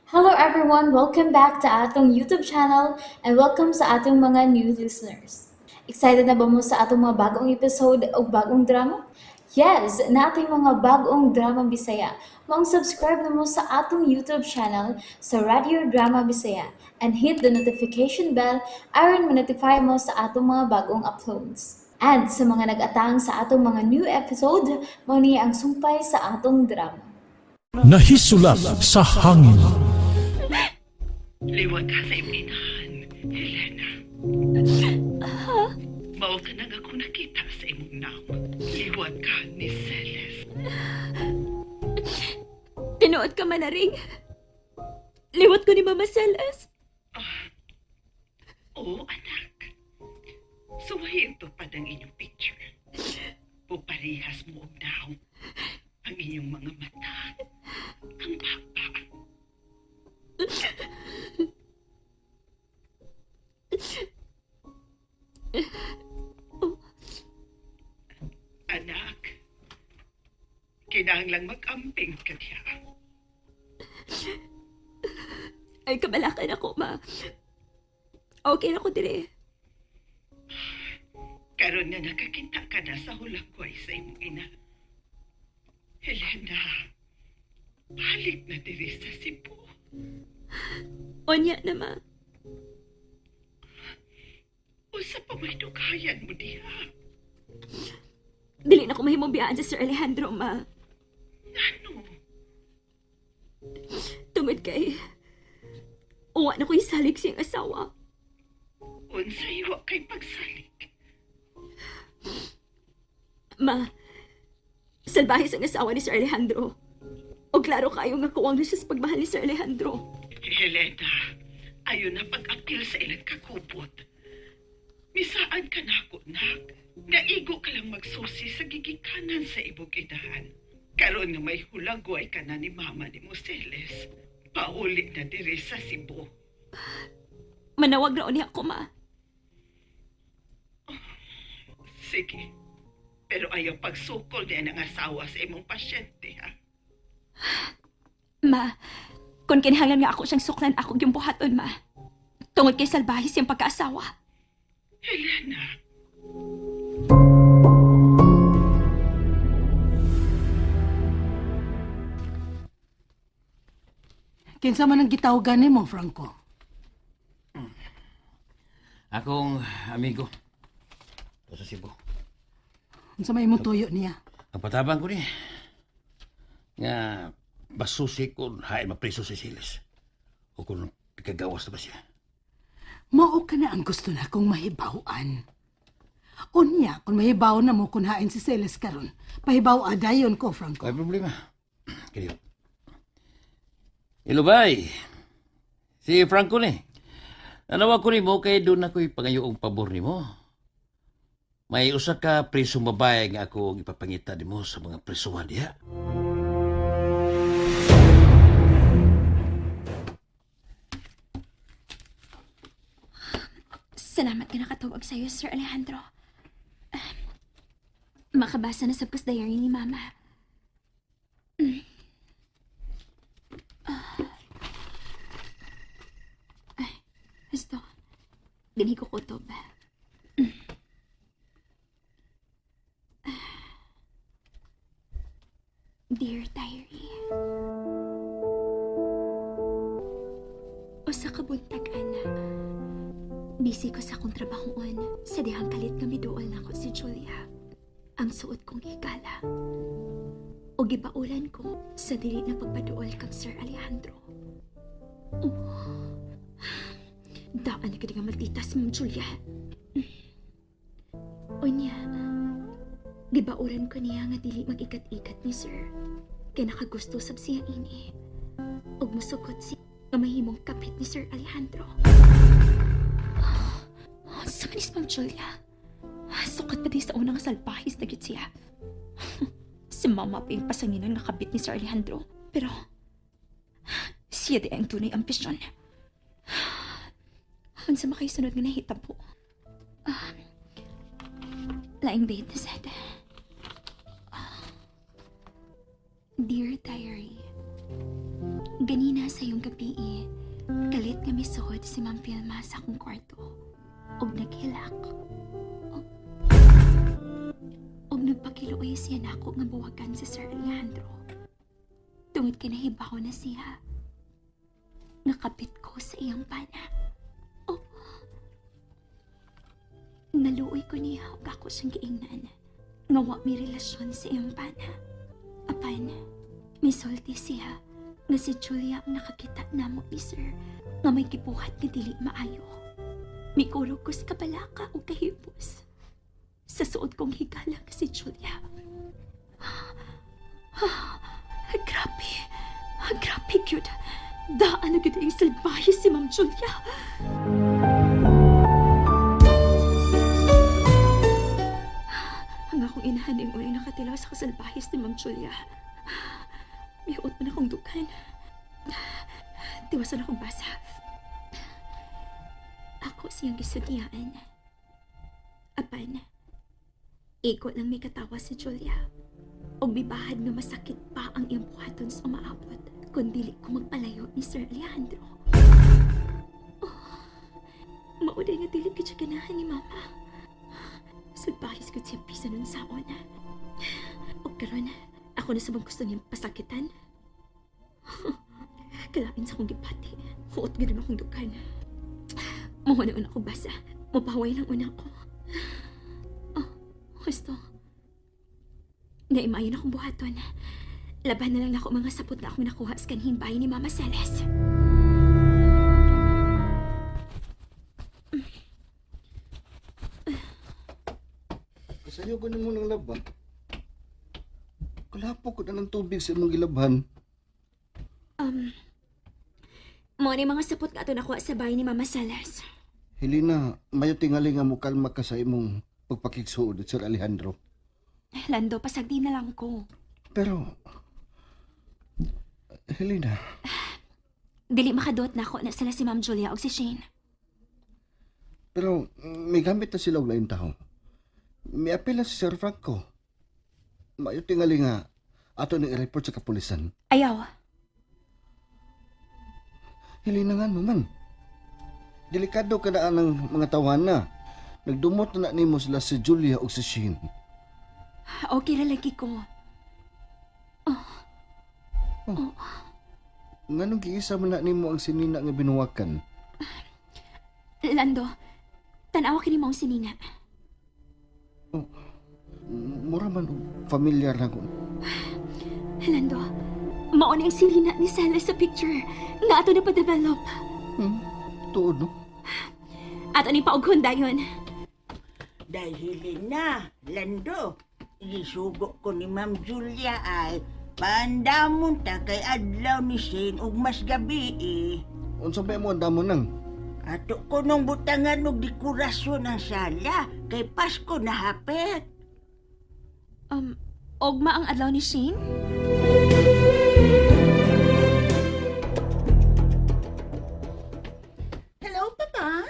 Hello everyone! Welcome back to atong YouTube channel and welcome sa atong mga new listeners. Excited na ba mo sa atong mga bagong episode o bagong drama? Yes! Natin mga bagong drama Bisaya. Maong subscribe na mo sa atong YouTube channel sa Radio Drama Bisaya and hit the notification bell aron ma-notify mo sa atong mga bagong uploads. And sa mga nag-atang sa atong mga new episode, mao ni ang sumpay sa atong drama. Nahisulat sa hangin. Liwat ka sa imong inahan, Helena. Mao ka nang ako nakita sa imong naong. Liwat ka ni Celes. Tinuod ka man na ring. Liwat ko ni Mama Celes. Oo, anak. Suwayin to pa ang inyong picture. Puparihas mo og naong. Ang inyong mga mata. Ang baba. Anak, kinahanglang mag-amping ka diha. Ay, kabalakan ako, ma. Okay na ko dire. Karon nga nakakita ka na sa hulagway sa imong ina. Helena, balik na diri sa Cebu. Onya na, ma. Usa pa may dukayan mo diha. Dili na ko mahimong biyaan sa Sir Alejandro, ma. Ngano? Tungod kay... Uwa na ko isalig siyang asawa. Unsay wa kay pagsalig. Ma, salbahe ang asawa ni Sir Alejandro. O klaro kayo nga kuwang na siya sa pagmahal ni Sir Alejandro. Helena, ayo na pag-apil sa ilang kakupot. Misaan ka nako, nak. Naigo ka lang magsusi sa gigikanan sa ibog inahan. Karon nga may hulagway ka na ni mama ni Moseles. Pauli na diri sa Cebu. Manawag raon niya ako, ma. Sige. Pero ayaw pagsukol niya ng asawa sa imong pasyente, ha? Ma, kung kinahanglan nga ako siyang suklan ako yung buhaton, ma. Tungod kay salbahe siyang pagkaasawa. Helena, Kinsa man ang gitawagan nimo, Franco? Akong amigo. Ito sa Cebu. Unsa may imong tuyo niya? Ang patabang ko ni. Nga basusi kung hain mapriso si Siles. O kung ikagawas na ba siya. Mao ka na ang gusto na kong mahibaw-an. Unya, kung mahibaw na mo kung hain si Celes karon, pahibaw adayon ko, Franco. May problema. Kaya. Hello, bay. Si Franco ni. Nanawag ko nimo kay doon ako'y pangayong pabor nimo. May usa ka prisong babae nga ako ang ipapangita nimo sa mga prisuhan diha. Salamat ka nakatawag sa'yo, Sir Alejandro. Ah, makabasa na sa diary ni Mama. Ah. Ay, esto. Dinhi ko kutob. Dear Diary. Usa ka buntag, ana. Busy ko sa akong trabahoon sa dihang kalit nga miduol nako si Julia. Ang suot kong higala. O gibaulan ko sa dili na pagpaduol kang Sir Alejandro. Oh. Daan na gid nga maldita si Ma'am Julia. Unya, gibaulan ko niya nga dili mag-ikat-ikat ni Sir. Kay nakagusto sab siya ini. Ug musugot siya nga mahimong kapit ni Sir Alejandro. Sa manis, Ma'am Julia. Sukat pa din sa unang salbahis na gyud siya. Si Mama pa yung pasanginan nga kabit ni Sir Alejandro. Pero, siya di ang tunay ambisyon. Unsa makaisunod nga nahitabo. Ah, laing date na sad. Ah, Dear Diary, Ganina sa iyong gabi eh, kalit nga misuod si Ma'am Vilma sa akong kwarto. Og naghilak. Og nagpakiluoy siya nako nga buwagan si Sir Alejandro. Tungod kay nahibaw na siya. Nakapit ko sa iyang pana. Oh. Naluoy ko niya ug ako siyang giingnan. Nga wa may relasyon sa iyang pana. Apan, misulti siya nga si Julia ang nakakita namo ni Sir nga may gibuhat nga dili maayo. Mikurog ko sa kabalaka o kahibos. Sa suot kong higala nga si Julia. Grabe. Grabe, cute. Daan na gud ang salbahe si Ma'am Julia. Ang akong inahan ang unang nakatilaw sa kasalbahis ni Ma'am Julia. Mihuot man akong dukan. Tiwasan akong basa. Ako siyang gisudyaan. Apan, iko lang may katawa si Julia. Og mibahad nga masakit pa ang iyang buhaton sa umaabot kung dili ko magpalayo ni Sir Alejandro. Oh, mauday nga dili ka siya ganahan ni Mama. Salbahis ko siya pisa nun sa ona. Og karon, ako na sabang gusto niyang pasakitan. Kalain sa akong gipati. Huot gid akong dukan. Muha na una ko basa. Mapahaway lang una ko. Oh, gusto. Naimayon akong buhaton. Laban na lang nako mga sapot na akong nakuha sa kanhing bahay ni Mama Celes. Kasayo ko nimo ng laba. Kalapo ko na ng tubig sa imong gilabhan. Mo ni mga sapot nga ato nakuha sa bahay ni Mama Celes. Helena, mayo tingali nga mukalma ka sa imong pagpakigsuod at Sir Alejandro. Lando, pasagdi na lang ko. Pero, Helena, Dili makaduot na ako na sila si Ma'am Julia o si Shane. pero may gamit na sila og laing tawo. Miapil na si Sir Franco. Mayo tingali nga ato ning i-report sa kapulisan. Ayaw. Helena nga naman. Delikado ka na ang mga tawana. Nagdumot na na nimo sila si Julia ug si Shane. Okay ra lagi ko. Nganong giisa man na nimo ang sinina nga binuwakan? Lando, tanawa kini mo ang sininga. Mura man og familiar na ko. Lando, mao ni ang sinina ni Celes sa picture nga ato na pa-develop. Tuod no? Ato ni paughon dayon. Dahil na, Lando, isugo ko ni Ma'am Julia ay paandamon ta kay adlaw ni Shane ug mas gabi eh. Unsa ba mo ang damo nang? Ato ko nung butangan og dekorasyon ang sala kay Pasko na hapit. Ogma ang adlaw ni Shane? Hello, Papa.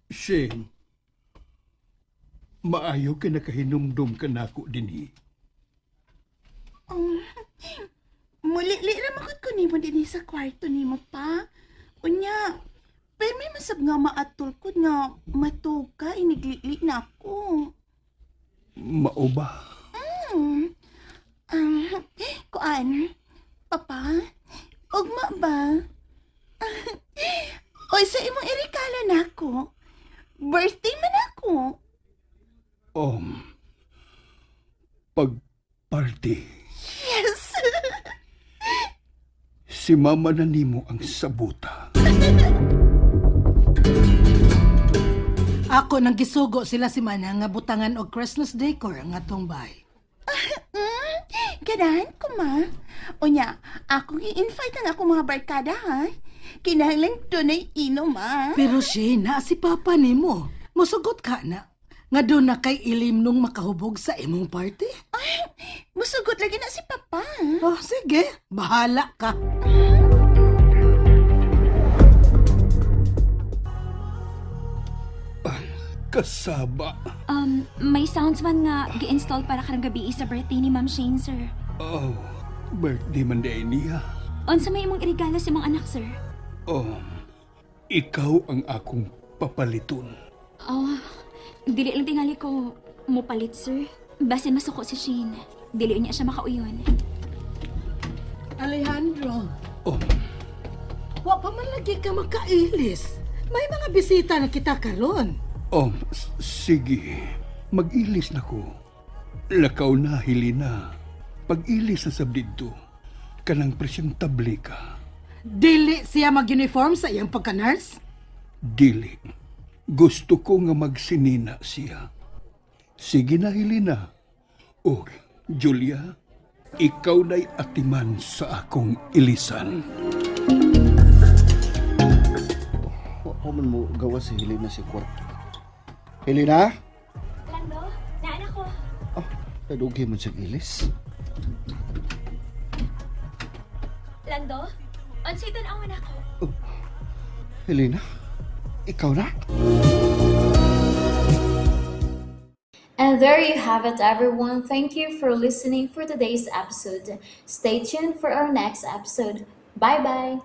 Shane, maayo ka nakahinumdum ka nako dinhi. Muli-li ra makot ko nimo dinhi sa kwarto nimo pa. Unya, pero may masab nga maatol ko nga matug ka iniglili na ako. Mao ba? Kuan, papa, ugma ba? Oy, sa imong irikala nako. Birthday man ako. Pagparty. Yes. Si mama na nimo ang sabuta. Ako nang gisugo sila si Manang nga butangan og Christmas decor ang atong bahay. Ganahan ko, ma. Unya, ako gi-invite ang akong mga barkada, ha? Kinahanglan dunay inom, ma. Pero Shane, naa si Papa nimo. Musugot ka na. Nga doon na kay ilim nung makahubog sa imong party. Musugot lagi na si Papa. Oh, sige. Bahala ka. Kasaba. May sounds man nga gi-install para karong gabi sa birthday ni Ma'am Shane, sir. Oh. Birthday man diay niya. Unsa may imong irigalo sa imong anak, sir? Oh, ikaw ang akong papaliton. Oh, dili lang tingali ko mopalit, sir. Basin masuko si Shane. Dili niya siya makauyon. Alejandro, Oh, wa pa man lagi ka makailis. May mga bisita na kita karon. oh, sige. Mag-ilis na ko. Lakaw na, Helena. Pag-ilis na sab didto, kanang presentable ka. Dili siya mag-uniform sa iyang pagka-nurse? Dili. Gusto ko nga magsinina siya. Sige na, Helena. O, Julia, ikaw na'y atiman sa akong ilisan. Wa pa man mo gawa si Helena si kwarto. Helena? Lando, naanak ko. Oh, nadugi man siya ilis. Lando, unsay tan-awan ako? Helena? Ikaw na? And there you have it, everyone. Thank you for listening for today's episode. Stay tuned for our next episode. Bye bye.